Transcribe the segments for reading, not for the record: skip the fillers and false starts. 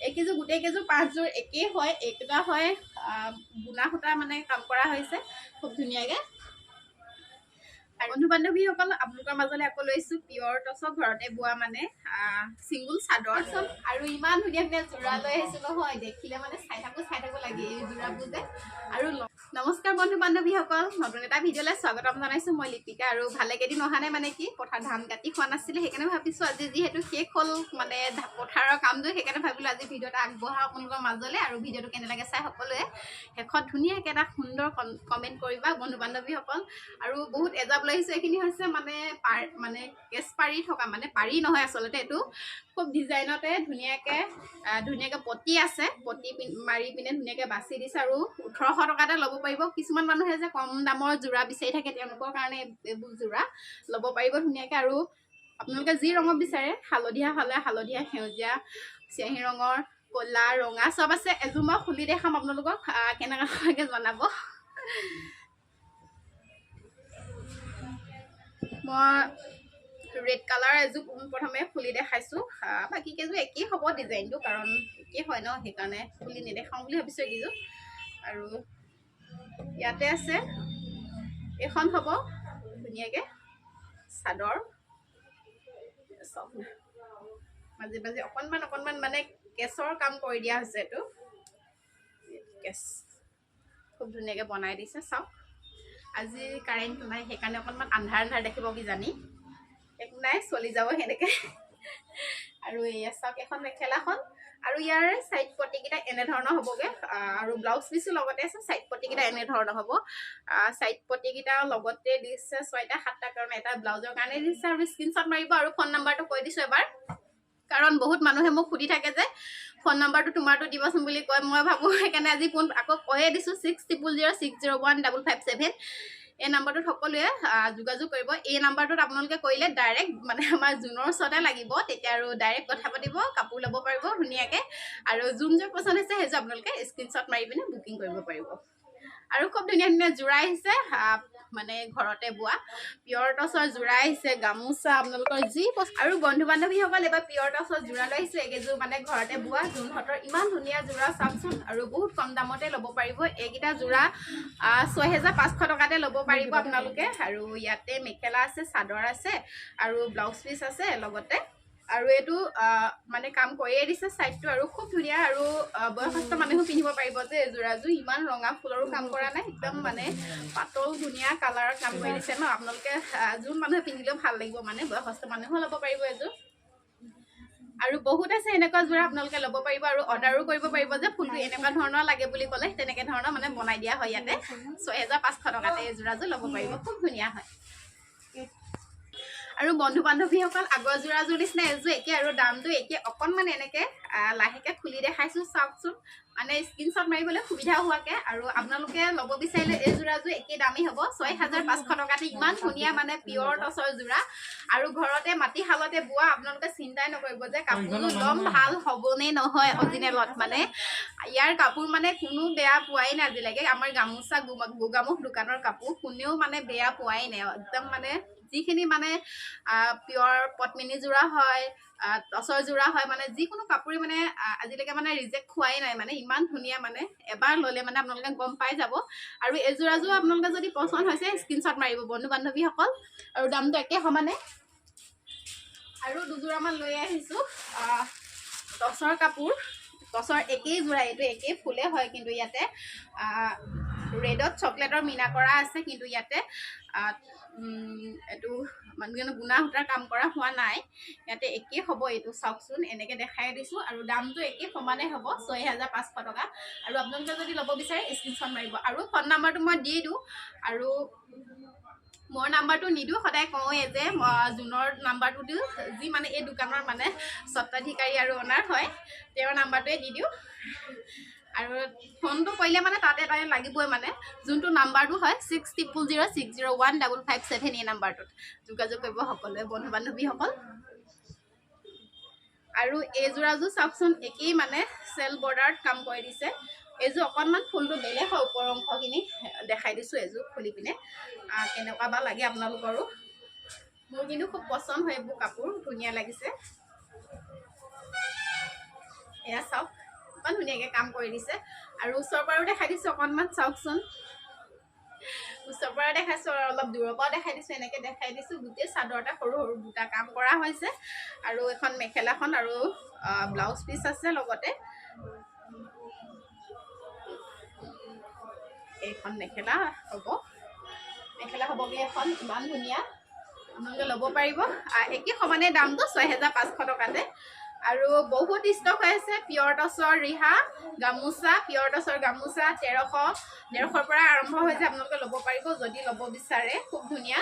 এইকেইযোৰ গোটেইকেইযোৰ পাঁচযোৰ একেই হয়। এইকেইটা হয় গুণা সূতা মানে কাম কৰা হৈছে খুব ধুনীয়াকৈ। বন্ধু বান্ধৱীসকল, আপোনালোকৰ মাজলৈ আকৌ লৈছোঁ পিয়ৰ টচৰ ঘৰতে বোৱা মানে চিংগুল চাদৰ। আৰু ইমান ধুনীয়া ধুনীয়া যোৰা লৈ আহিছোঁ নহয়, দেখিলে মানে চাই থাকোঁ চাই থাকোঁ লাগে এই যোৰাবোৰ যে। আৰু নমস্কাৰ বন্ধু বান্ধৱীসকল, নতুন এটা ভিডিঅ'লৈ স্বাগতম জনাইছোঁ। মই লিপিকা। আৰু ভালেকেইদিন অহা নাই, মানে কি পথাৰ ধান কাটি খোৱা নাছিলে, সেইকাৰণে ভাবিছোঁ আজি যিহেতু শেষ হ'ল মানে পথাৰৰ কামটো, সেইকাৰণে ভাবিলোঁ আজি ভিডিঅ' এটা আগবঢ়াওঁ আপোনালোকৰ মাজলৈ। আৰু ভিডিঅ'টো কেনে লাগে চাই সকলোৱে শেষত ধুনীয়াকৈ এটা সুন্দৰ কমেণ্ট কৰিবা বন্ধু বান্ধৱীসকল। আৰু বহুত এজাপ লৈ আহিছোঁ। এইখিনি হৈছে মানে পাৰ মানে কেচ পাৰি থকা, মানে পাৰি নহয় আচলতে, এইটো খুব ডিজাইনতে ধুনীয়াকৈ ধুনীয়াকৈ পতি আছে, পতি মাৰি পিনে ধুনীয়াকৈ বাছি দিছে। আৰু 1800 টকাতে ল'ব পাৰিব। কিছুমান মানুহে যে কম দামৰ যোৰা বিচাৰি থাকে, তেওঁলোকৰ কাৰণে এইবোৰ যোৰা ল'ব পাৰিব ধুনীয়াকৈ। আৰু আপোনালোকে যি ৰঙৰ বিচাৰে, হালধীয়া হ'লে হালধীয়া, সেউজীয়া, চিয়াহী ৰঙৰ, ক'লা, ৰঙা চব আছে। এযোৰ মই খুলি দেখাম আপোনালোকক, কেনেকুৱা লাগে জনাব। মই ৰেড কালাৰ এযোৰ প্ৰথমে খুলি দেখাইছোঁ। বাকী কেইযোৰ একেই হ'ব ডিজাইনটো, কাৰণ একেই হয় ন, সেইকাৰণে খুলি নেদেখাওঁ বুলি ভাবিছোঁ এইকেইযোৰ। আৰু ইয়াতে আছে এইখন হ'ব ধুনীয়াকৈ চাদৰ, চব মাজে মাজে অকণমান অকণমান মানে কেঁচৰ কাম কৰি দিয়া হৈছে। এইটো কেঁচ খুব ধুনীয়াকৈ বনাই দিছে। চাওক, আজি কাৰেণ্টটো নাই, সেইকাৰণে অকণমান আন্ধাৰ আন্ধাৰ দেখিব কিজানি, একো নাই, চলি যাব সেনেকৈ। আৰু এয়া চাওক এখন মেখেলাখন। আৰু ইয়াৰ চাইড পটিকেইটা এনেধৰণৰ হ'বগৈ। আৰু ব্লাউজ পিছো লগতে আছে। চাইড পটিকেইটা এনেধৰণৰ হ'ব। চাইড পটিকেইটা লগতে দিছে 6টা 7টা, কাৰণ এটা ব্লাউজৰ কাৰণে দিছে। আৰু স্ক্ৰীনশ্বট মাৰিব। আৰু ফোন নাম্বাৰটো কৈ দিছোঁ এবাৰ, কাৰণ বহুত মানুহে মোক সুধি থাকে যে ফোন নাম্বাৰটো তোমাৰটো দিবাচোন বুলি কয়। মই ভাবোঁ সেইকাৰণে আজি ফোন আকৌ কৈয়ে দিছোঁ, 6000601557। এই নাম্বাৰটোত সকলোৱে যোগাযোগ কৰিব। এই নাম্বাৰটোত আপোনালোকে কৰিলে ডাইৰেক্ট মানে আমাৰ জোনৰ ওচৰতে লাগিব, তেতিয়া আৰু ডাইৰেক্ট কথা পাতিব, কাপোৰ ল'ব পাৰিব ধুনীয়াকৈ। আৰু যোনযোৰ পচন্দ হৈছে সেইযোৰ আপোনালোকে স্ক্ৰীনশ্বট মাৰি পিনে বুকিং কৰিব পাৰিব। আৰু খুব ধুনীয়া ধুনীয়া যোৰা আহিছে, মানে ঘৰতে বোৱা পিয়ৰ টচৰ যোৰা আহিছে, গামোচা আপোনালোকৰ যি। আৰু বন্ধু বান্ধৱীসকল, এবাৰ পিয়ৰ টচৰ যোৰা লৈ আহিছোঁ। এইকেইযোৰ মানে ঘৰতে বোৱা যোনহঁতৰ ইমান ধুনীয়া যোৰা চাওকচোন। আৰু বহুত কম দামতে ল'ব পাৰিব এইকেইটা যোৰা, 6500 টকাতে ল'ব পাৰিব আপোনালোকে। আৰু ইয়াতে মেখেলা আছে, চাদৰ আছে আৰু ব্লাউজ পিচ আছে লগতে। আৰু এইটো মানে কাম কৰিয়ে দিছে চাইডটো, আৰু খুব ধুনীয়া। আৰু বয়সস্থ মানুহেও পিন্ধিব পাৰিব যে এই যোৰাযোৰ। ইমান ৰঙা ফুলৰো কাম কৰা নাই, একদম মানে পাতল ধুনীয়া কালাৰৰ কাম কৰি দিছে ন। আপোনালোকে যোন মানুহে পিন্ধিলেও ভাল লাগিব, মানে বয়সস্থ মানুহেও ল'ব পাৰিব এযোৰ। আৰু বহুত আছে এনেকুৱা যোৰা, আপোনালোকে ল'ব পাৰিব। আৰু অৰ্ডাৰো কৰিব পাৰিব যে ফুলটো এনেকুৱা ধৰণৰ লাগে বুলি ক'লে তেনেকৈ ধৰণৰ মানে বনাই দিয়া হয় ইয়াতে। 6500 টকাতে এই যোৰাযোৰ ল'ব পাৰিব, খুব ধুনীয়া হয়। আৰু বন্ধু বান্ধৱীসকল, আগৰ যোৰাযোৰ নিচিনা এযোৰ একে আৰু দামটো একে। অকণমান এনেকৈ লাহেকৈ খুলি দেখাইছোঁ, চাওকচোন, মানে স্ক্ৰীনশ্বট মাৰিবলৈ সুবিধা হোৱাকৈ। আৰু আপোনালোকে ল'ব বিচাৰিলে এই যোৰাযোৰ একে দামী হ'ব, 6500 টকাতে ইমান ধুনীয়া মানে পিয়ৰ টচৰ যোৰা। আৰু ঘৰতে মাটিশালতে বোৱা, আপোনালোকে চিন্তাই নকৰিব যে কাপোৰযোৰ ল'ম ভাল হ'বনে নহয়। অৰিজিনেলত মানে ইয়াৰ কাপোৰ মানে কোনো বেয়া পোৱাই নাই আজিলৈকে। আমাৰ গামোচা গোগামুখ দোকানৰ কাপোৰ কোনেও মানে বেয়া পোৱাই নাই। একদম মানে যিখিনি মানে পিয়ৰ পদ্মিনী যোৰা হয়, টচৰ যোৰা হয়, মানে যিকোনো কাপোৰে মানে আজিলৈকে মানে ৰিজেক্ট খোৱাই নাই। মানে ইমান ধুনীয়া, মানে এবাৰ ল'লে মানে আপোনালোকে গম পাই যাব। আৰু এই যোৰাযোৰ আপোনালোকে যদি পচন্দ হৈছে স্ক্ৰীনশ্বট মাৰিব বন্ধু বান্ধৱীসকল। আৰু দামটো একে সমানে। আৰু দুযোৰামান লৈ আহিছোঁ টচৰ কাপোৰ, টচৰ একেই যোৰা, এইটো একেই ফুলে হয়, কিন্তু ইয়াতে ৰেডত চকলেটৰ মীনা কৰা আছে, কিন্তু ইয়াতে এইটো মানে গুণা সূতাৰ কাম কৰা হোৱা নাই। ইয়াতে একেই হ'ব, এইটো চাওকচোন, এনেকৈ দেখাই দিছোঁ। আৰু দামটো একেই সমানে হ'ব, 6500 টকা। আৰু আপোনালোকে যদি ল'ব বিচাৰে স্ক্ৰীনশ্বট মাৰিব। আৰু ফোন নাম্বাৰটো মই দি দিওঁ, আৰু মোৰ নাম্বাৰটো নিদিওঁ, সদায় কওঁৱেই যে জোনৰ নাম্বাৰটো দিওঁ, যি মানে এই দোকানৰ মানে স্বত্বাধিকাৰী আৰু অনাৰ হয়, তেওঁৰ নাম্বাৰটোৱে দি দিওঁ। আৰু ফোনটো কৰিলে মানে তাতে তাতে লাগিবই, মানে যোনটো নাম্বাৰটো হয় 6000601557, এই নাম্বাৰটোত যোগাযোগ কৰিব সকলোৱে বন্ধু বান্ধৱীসকল। আৰু এই যোৰাযোৰ চাওকচোন, একেই মানে চেল বৰ্ডাৰত কাম কৰি দিছে। এইযোৰ অকণমান ফুলটো বেলেগ হয়, ওপৰৰ অংশখিনি দেখাই দিছোঁ এযোৰ খুলি পিনে কেনেকুৱা বা লাগে আপোনালোকৰো। মোৰ কিন্তু খুব পচন্দ হয় এইবোৰ কাপোৰ, ধুনীয়া লাগিছে। এয়া চাওক। ইমান ধুনীয়াকৈ কাম কৰি দিছে। আৰু ওচৰৰ পৰাও দেখাই দিছোঁ অকণমান, চাওকচোন, ওচৰৰ পৰা দেখাইছোঁ আৰু অলপ দূৰৰ পৰাও দেখাই দিছোঁ, এনেকৈ দেখাই দিছোঁ। গোটেই চাদৰতে সৰু সৰু বুটা কাম কৰা হৈছে। আৰু এখন মেখেলাখন আৰু ব্লাউজ পিচ আছে লগতে। এইখন মেখেলা হ'ব, মেখেলা হ'বগৈ এখন, ইমান ধুনীয়া, আপোনালোকে ল'ব পাৰিব। একে সমানে দামটো 6500 টকাতে। আৰু বহুত ষ্টক হৈ আছে পিয়ৰ টচৰ ৰিহা গামোচা, পিয়ৰ টচৰ গামোচা 1300 পৰা আৰম্ভ হৈ যায়, আপোনালোকে ল'ব পাৰিব যদি ল'ব বিচাৰে, খুব ধুনীয়া।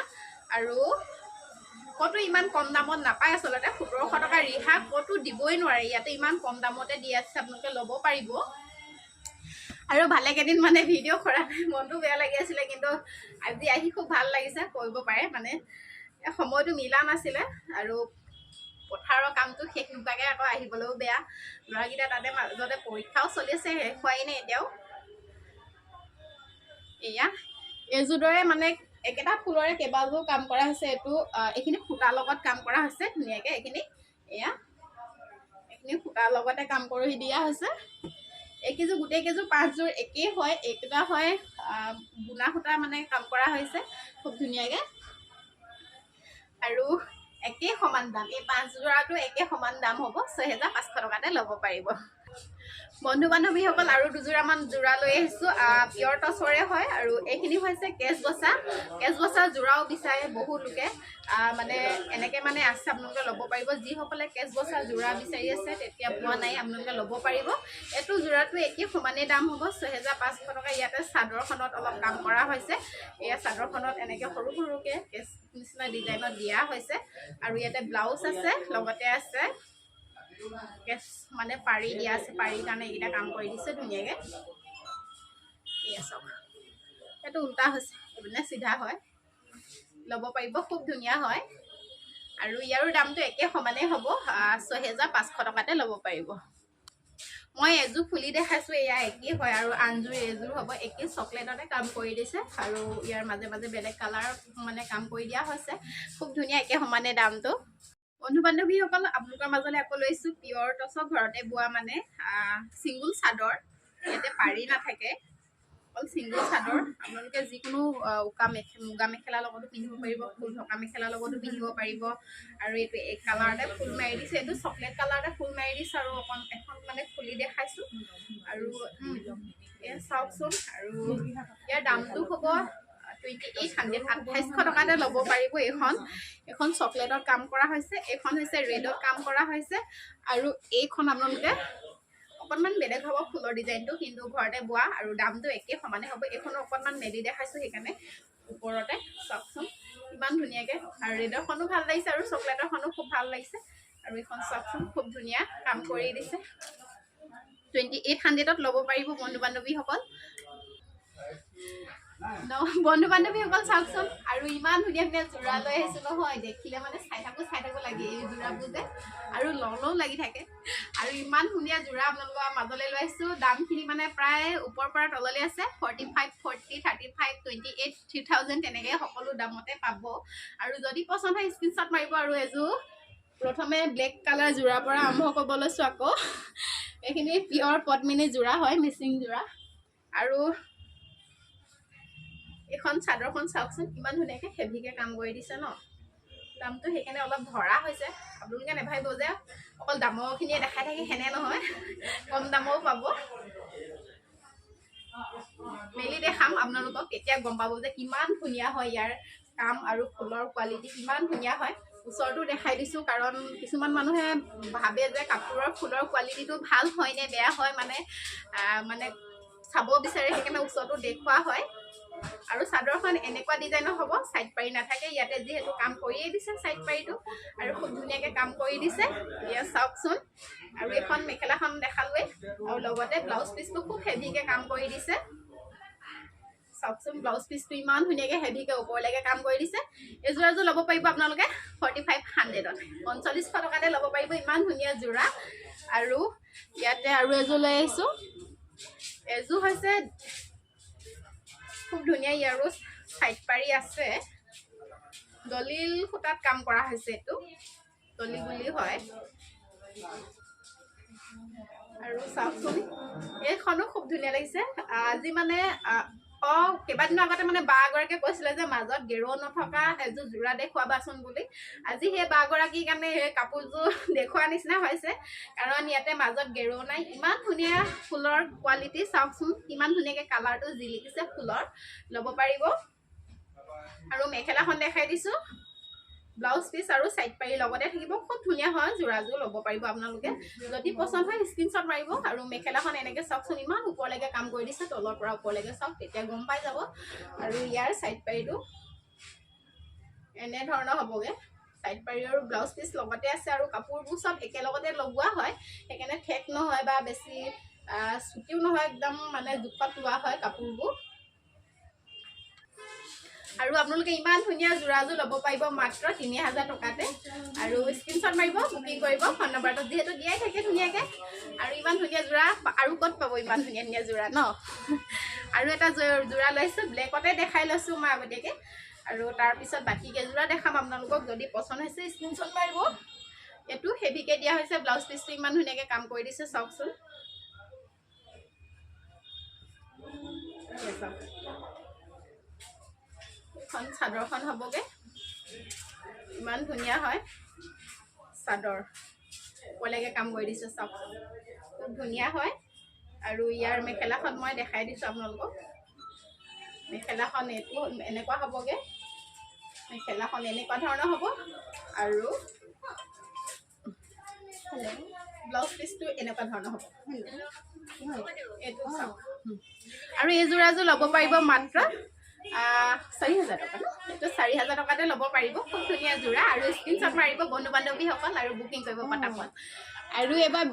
আৰু ক'তো ইমান কম দামত নাপায় আচলতে, 1700 টকা ৰিহা ক'তো দিবই নোৱাৰে, ইয়াতে ইমান কম দামতে দি আছে, আপোনালোকে ল'ব পাৰিব। আৰু ভালেকেইদিন মানে ভিডিঅ' কৰা নাই, মনটো বেয়া লাগি আছিলে, কিন্তু আজি আহি খুব ভাল লাগিছে কৰিব পাৰে, মানে সময়টো মিলা নাছিলে আৰু পথাৰৰ কামটো শেষ নোপোৱাকৈ আকৌ আহিবলৈও বেয়া, ল'ৰাকেইটা তাতে মাজতে পৰীক্ষাও চলি আছে, শেষ হোৱাই নাই এতিয়াও। এয়া এইযোৰ দৰে মানে একেটা ফুলৰে কেইবাযোৰ কাম কৰা হৈছে। এইটো এইখিনি সূতাৰ লগত কাম কৰা হৈছে ধুনীয়াকৈ, এইখিনি এয়া এইখিনি সূতাৰ লগতে কাম কৰি দিয়া হৈছে। এইকেইযোৰ গোটেইকেইযোৰ পাঁচযোৰ একেই হয়, এইকেইটা হয় গুণা সূতা মানে কাম কৰা হৈছে খুব ধুনীয়াকৈ। আৰু একেই সমান দাম, এই পাঁচযোৰাটো একে সমান দাম হ'ব, 6500 টকাতে ল'ব পাৰিব। বন্ধু বান্ধৱীসকল, আৰু দুযোৰামান যোৰা লৈ আহিছোঁ, পিয়ৰ টচৰে হয়। আৰু এইখিনি হৈছে কেচ বচা, কেচ বচা যোৰাও বিচাৰে বহু লোকে, মানে এনেকৈ মানে আছে, আপোনালোকে ল'ব পাৰিব। যিসকলে কেচ বচা যোৰা বিচাৰি আছে তেতিয়া পোৱা নাই, আপোনালোকে ল'ব পাৰিব। এইটো যোৰাটো একে সমানেই দাম হ'ব, 6500 টকা। ইয়াতে চাদৰখনত অলপ কাম কৰা হৈছে, এয়া চাদৰখনত এনেকৈ সৰু সৰুকৈ কেচ নিচিনা ডিজাইনত দিয়া হৈছে। আৰু ইয়াতে ব্লাউজ আছে, লগতে আছে কেচ মানে পাৰি দিয়া আছে, পাৰি কাৰণে এইকেইটা কাম কৰি দিছে ধুনীয়াকৈ। এয়া চাওক, এইটো উল্টা হৈছে, এইপিনে চিধা হয়, ল'ব পাৰিব, খুব ধুনীয়া হয়। আৰু ইয়াৰো দামটো একে সমানেই হ'ব, 6500 টকাতে ল'ব পাৰিব। মই এযোৰ খুলি দেখাইছোঁ, এয়া একেই হয় আৰু আনযোৰ এযোৰ হ'ব, একেই চকলেটতে কাম কৰি দিছে। আৰু ইয়াৰ মাজে মাজে বেলেগ কালাৰ মানে কাম কৰি দিয়া হৈছে, খুব ধুনীয়া, একে সমানে দামটো। বন্ধু বান্ধৱীসকল, আপোনালোকৰ মাজলৈ আকৌ লৈছোঁ পিয়ৰ টচৰ ঘৰতে বোৱা মানে ছিংগুল চাদৰ, ইয়াতে পাৰি নাথাকে, অকল ছিংগুল চাদৰ। আপোনালোকে যিকোনো উকা মুগা মেখেলাৰ লগতো পিন্ধিব পাৰিব, ফুল থকা মেখেলাৰ লগতো পিন্ধিব পাৰিব। আৰু এইটো এই কালাৰতে ফুল মাৰি দিছে, এইটো চকলেট কালাৰতে ফুল মাৰি দিছে। আৰু অকণ এখন মানে খুলি দেখাইছোঁ। আৰু চাওকচোন, আৰু ইয়াৰ দামটো হ'ব 2800, 2800 টকাতে ল'ব পাৰিব। এইখন চকলেটত কাম কৰা হৈছে, এইখন হৈছে ৰেডত কাম কৰা হৈছে। আৰু এইখন আপোনালোকে অকণমান বেলেগ হ'ব ফুলৰ ডিজাইনটো, কিন্তু ঘৰতে বোৱা আৰু দামটো একে সমানে হ'ব। এইখনো অকণমান মেলি দেখাইছোঁ সেইকাৰণে ওপৰতে চাওকচোন ইমান ধুনীয়াকৈ। আৰু ৰেডৰখনো ভাল লাগিছে আৰু চকলেটৰখনো খুব ভাল লাগিছে। আৰু এইখন চাওকচোন খুব ধুনীয়া কাম কৰি দিছে। 2800ত ল'ব পাৰিব বন্ধু বান্ধৱীসকল। বন্ধু বান্ধৱীসকল চাওকচোন, আৰু ইমান ধুনীয়া ধুনীয়া যোৰা লৈ আহিছোঁ নহয়, দেখিলে মানে চাই থাকোঁ চাই থাকোঁ লাগে এই যোৰাবোৰ যে, আৰু লওঁ লওঁ লাগি থাকে। আৰু ইমান ধুনীয়া যোৰা আপোনালোকৰ মাজলৈ লৈ আহিছোঁ। দামখিনি মানে প্ৰায় ওপৰৰ পৰা তললৈ আছে, 45, 40, 35, 28, 3000 তেনেকৈ সকলো দামতে পাব। আৰু যদি পচন্দ হয় স্ক্ৰীনশ্বট মাৰিব। আৰু এযোৰ প্ৰথমে ব্লেক কালাৰ যোৰাৰ পৰা আৰম্ভ কৰিব লৈছোঁ আকৌ। এইখিনি পিয়ৰ পদ্মিনী যোৰা হয়, মিচিং যোৰা। আৰু এইখন চাদৰখন চাওকচোন, ইমান ধুনীয়াকৈ হেভিকৈ কাম কৰি দিছে ন, দামটো সেইকাৰণে অলপ ভৰা হৈছে। আপোনালোকে নাভাবিব যে অকল দামৰখিনিয়ে দেখাই থাকে, সেনে নহয়, কম দামৰো পাব। মেলি দেখাম আপোনালোকক, তেতিয়া গম পাব যে কিমান ধুনীয়া হয় ইয়াৰ কাম আৰু ফুলৰ কোৱালিটি কিমান ধুনীয়া হয়। ওচৰতো দেখাই দিছোঁ, কাৰণ কিছুমান মানুহে ভাবে যে কাপোৰৰ ফুলৰ কোৱালিটিটো ভাল হয় নে বেয়া হয়, মানে মানে চাব বিচাৰে, সেইকাৰণে ওচৰতো দেখুওৱা হয়। আৰু চাদৰখন এনেকুৱা ডিজাইনৰ হ'ব, চাইড পাৰি নাথাকে, ইয়াতে যিহেতু কাম কৰিয়ে দিছে চাইড পাৰিটো, আৰু খুব ধুনীয়াকৈ কাম কৰি দিছে। এয়া চাওকচোন। আৰু এইখন মেখেলাখন দেখালোৱে, আৰু লগতে ব্লাউজ পিচটো খুব হেভিকৈ কাম কৰি দিছে। চাওকচোন ব্লাউজ পিচটো ইমান ধুনীয়াকৈ হেভিকৈ ওপৰলৈকে কাম কৰি দিছে। এইযোৰ এযোৰ ল'ব পাৰিব আপোনালোকে 4500ত, 4500 টকাতে ল'ব পাৰিব, ইমান ধুনীয়া যোৰা। আৰু ইয়াতে আৰু এযোৰ লৈ আহিছোঁ, এযোৰ হৈছে খুব ধুনীয়া, ইয়াৰো চাইড পাৰি আছে, দলিল সূতাত কাম কৰা হৈছে, এইটো দলিল বুলি হয়। আৰু চাওকচোন এইখনো খুব ধুনীয়া লাগিছে। আজি মানে কেইবাদিনৰ আগতে মানে বা এগৰাকীয়ে কৈছিলে যে মাজত গেৰ নথকা এযোৰ যোৰা দেখুৱাবাচোন বুলি। আজি সেই বা গৰাকীৰ কাৰণে সেই কাপোৰযোৰ দেখুওৱা নিচিনা হৈছে, কাৰণ ইয়াতে মাজত গেৰ নাই। ইমান ধুনীয়া ফুলৰ কোৱালিটি, চাওকচোন কিমান ধুনীয়াকৈ কালাৰটো জিলিকিছে ফুলৰ, ল'ব পাৰিব। আৰু মেখেলাখন দেখাই দিছোঁ, ব্লাউজ পিচ আৰু চাইড পাৰি লগতে থাকিব। খুব ধুনীয়া হয় যোৰাযোৰ, ল'ব পাৰিব আপোনালোকে। যদি পচন্দ হয় স্ক্ৰীনশ্বট মাৰিব। আৰু মেখেলাখন এনেকৈ চাওকচোন, ইমান ওপৰলৈকে কাম কৰি দিছে, তলৰ পৰা ওপৰলৈকে চাওক, তেতিয়া গম পাই যাব। আৰু ইয়াৰ চাইড পাৰিটো এনেধৰণৰ হ'বগৈ। চাইড পাৰি আৰু ব্লাউজ পিচ লগতে আছে, আৰু কাপোৰবোৰ চব একেলগতে লগোৱা হয়, সেইকাৰণে ঠেক নহয় বা বেছি চুটিও নহয়, একদম মানে জোখত লোৱা হয় কাপোৰবোৰ। আৰু আপোনালোকে ইমান ধুনীয়া যোৰাযোৰ ল'ব পাৰিব মাত্ৰ 3000 টকাতে। আৰু স্ক্ৰীনশ্বট মাৰিব, বুকিং কৰিব, ফোন নম্বৰটো যিহেতু দিয়াই থাকে ধুনীয়াকৈ। আৰু ইমান ধুনীয়া যোৰা আৰু ক'ত পাব, ইমান ধুনীয়া ধুনীয়া যোৰা ন। আৰু এটা যোৰা লৈছোঁ, ব্লেকতে দেখাই লৈছোঁ মই আগতীয়াকৈ। আৰু তাৰপিছত বাকী কেইযোৰা দেখাম আপোনালোকক। যদি পচন্দ হৈছে স্ক্ৰীনশ্বট মাৰিব। এইটো হেভিকৈ দিয়া হৈছে, ব্লাউজ পিচটো ইমান ধুনীয়াকৈ কাম কৰি দিছে, চাওকচোন। এখন চাদৰখন হ'বগৈ, ইমান ধুনীয়া হয় চাদৰ, ওপৰলৈকে কাম কৰি দিছে, চাওক খুব ধুনীয়া হয়। আৰু ইয়াৰ মেখেলাখন মই দেখাই দিছোঁ আপোনালোকক। মেখেলাখন এইটো এনেকুৱা হ'বগৈ, মেখেলাখন এনেকুৱা ধৰণৰ হ'ব। আৰু ব্লাউজ পিচটো এনেকুৱা ধৰণৰ হ'ব, এইটো চাওক। আৰু এই যোৰাযোৰ ল'ব পাৰিব মাত্ৰ 4000 টকা। এইটো 4000 টকাতে ল'ব পাৰিব, খুব ধুনীয়া যোৰা। আৰু স্ক্ৰীনশ্বট মাৰিব বন্ধু বান্ধৱীসকল, আৰু বুকিং কৰিব পটাপট। আৰু এবাৰ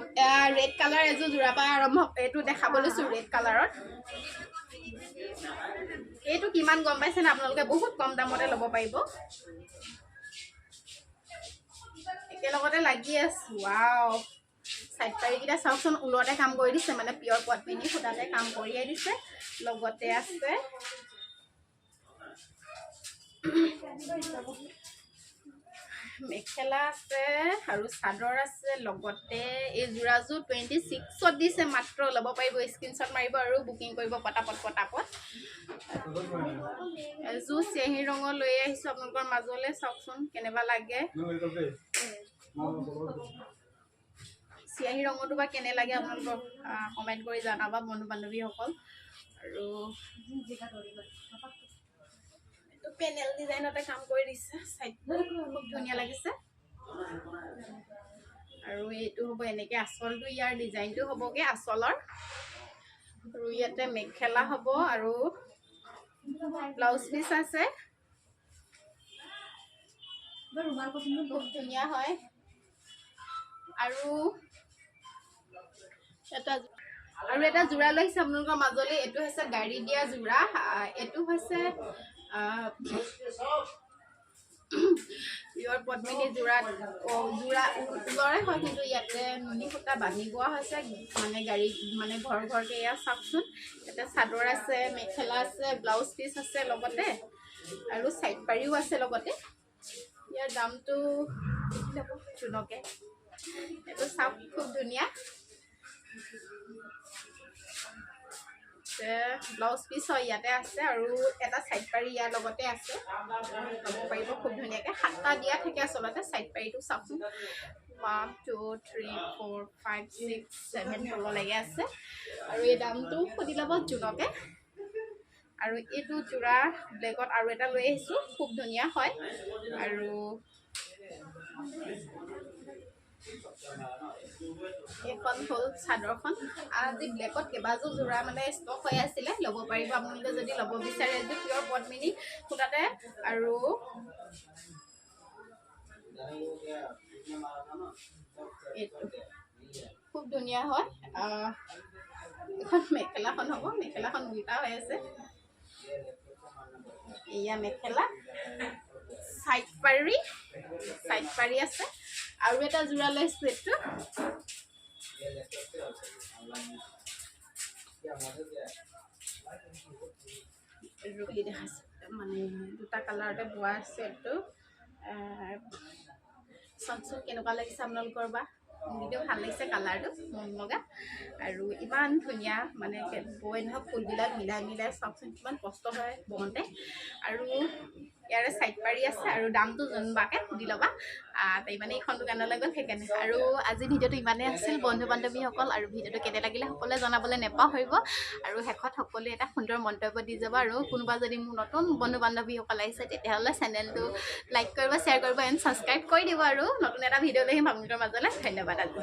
ৰেড কালাৰ এযোৰ যোৰা পৰা আৰম্ভ, এইটো দেখাব লৈছোঁ ৰেড কালাৰত। এইটো কিমান গম পাইছেনে আপোনালোকে? বহুত কম দামতে ল'ব পাৰিব, একেলগতে লাগি আছোঁ। ৱাও, চাইড পাৰিকেইটা চাওকচোন, ঊলতে কাম কৰি দিছে, মানে পিয়ৰ পদ্মিনী সূতাতে কাম কৰিয়ে দিছে। লগতে আছে মেখেলা আছে আৰু চাদৰ আছে লগতে। এই যোৰাযোৰ 26ত দিছে মাত্ৰ, ল'ব পাৰিব। স্ক্ৰীনশ্বট মাৰিব আৰু বুকিং কৰিব পটাপট পটাপট। এযোৰ চেহী ৰঙৰ লৈ আহিছোঁ আপোনালোকৰ মাজলৈ, চাওকচোন কেনেকুৱা লাগে। চিয়াহী ৰঙৰটো বা কেনে লাগে আপোনালোকক কমেণ্ট কৰি জনাবা বন্ধু বান্ধৱীসকল। আৰু পেনেল ডিজাইনতে কাম কৰি দিছে, চাইড খুব ধুনীয়া লাগিছে। আৰু এইটো হ'ব এনেকৈ আচলটো, ইয়াৰ ডিজাইনটো হ'বগৈ আচলৰ। আৰু ইয়াতে মেখেলা হ'ব আৰু ব্লাউজ পিচ আছে, খুব ধুনীয়া হয়। আৰু এটা যোৰা লৈছে আপোনালোকৰ মাজলৈ, এইটো হৈছে গাড়ী দিয়া যোৰা। এইটো হৈছে পিয়ৰ পদ্মিনী যোৰা, যোৰা ঊলৰে হয়, কিন্তু ইয়াতে নুনি সূতা বান্ধি বোৱা হৈছে, মানে গাড়ী মানে ঘৰ ঘৰকৈ। এয়া চাওকচোন, ইয়াতে চাদৰ আছে, মেখেলা আছে, ব্লাউজ পিচ আছে লগতে, আৰু চাইড পাৰিও আছে লগতে। ইয়াৰ দামটো জোনকে, এইটো চাওক খুব ধুনীয়া। ব্লাউজ পিচ হয় ইয়াতে আছে, আৰু এটা চাইড পাৰি ইয়াৰ লগতে আছে, ল'ব পাৰিব খুব ধুনীয়াকৈ। 7টা দিয়া থাকে আচলতে। চাইড পাৰিটো চাওকচোন, 1 2 3 4 5 6 7 তললৈকে আছে। আৰু এই দামটো সুধি ল'ব জোনকে। আৰু এইটো যোৰা ব্লেকত আৰু এটা লৈ আহিছোঁ, খুব ধুনীয়া হয়। আৰু এইখন হ'ল চাদৰখন। আজি ব্লেকত কেইবাযোৰ যোৰা মানে ষ্টক হৈ আছিলে, ল'ব পাৰিব আপোনালোকে যদি ল'ব বিচাৰে। এযোৰ পিয়ৰ পদ্মিনী সূতাতে। আৰু এইটো খুব ধুনীয়া হয়। এখন মেখেলাখন হ'ব, মেখেলাখন উল্টা হৈ আছে। এয়া মেখেলা, চাইড পাৰি, চাইড পাৰি আছে। আৰু এটা যোৰা লৈছোঁ, এইটো দেখাইছোঁ, মানে দুটা কালাৰতে বোৱা আছে এইটো। চাওকচোন কেনেকুৱা লাগিছে আপোনালোকৰ বা। কিন্তু ভাল লাগিছে কালাৰটো, মন লগা। আৰু ইমান ধুনীয়া মানে বৈ নহয় ফুলবিলাক মিলাই মিলাই, চাওকচোন কিমান কষ্ট হয় বওঁতে। আৰু ইয়াৰে চাইড পাৰি আছে আৰু দামটো জোনবাকে সুধি ল'বা। তাই মানে এইখন দোকানলৈ গ'ল সেইকাৰণে। আৰু আজি ভিডিঅ'টো ইমানেই আছিল বন্ধু বান্ধৱীসকল। আৰু ভিডিঅ'টো কেনে লাগিলে সকলোৱে জনাবলৈ নেপাহৰিব। আৰু শেষত সকলোৱে এটা সুন্দৰ মন্তব্য দি যাব। আৰু কোনোবা যদি মোৰ নতুন বন্ধু বান্ধৱীসকল আহিছে, তেতিয়াহ'লে চেনেলটো লাইক কৰিব, শ্বেয়াৰ কৰিব এণ্ড ছাবস্ক্ৰাইব কৰি দিব। আৰু নতুন এটা ভিডিঅ' লৈ আহিম আপোনালোকৰ মাজলৈ। ধন্যবাদ আজি।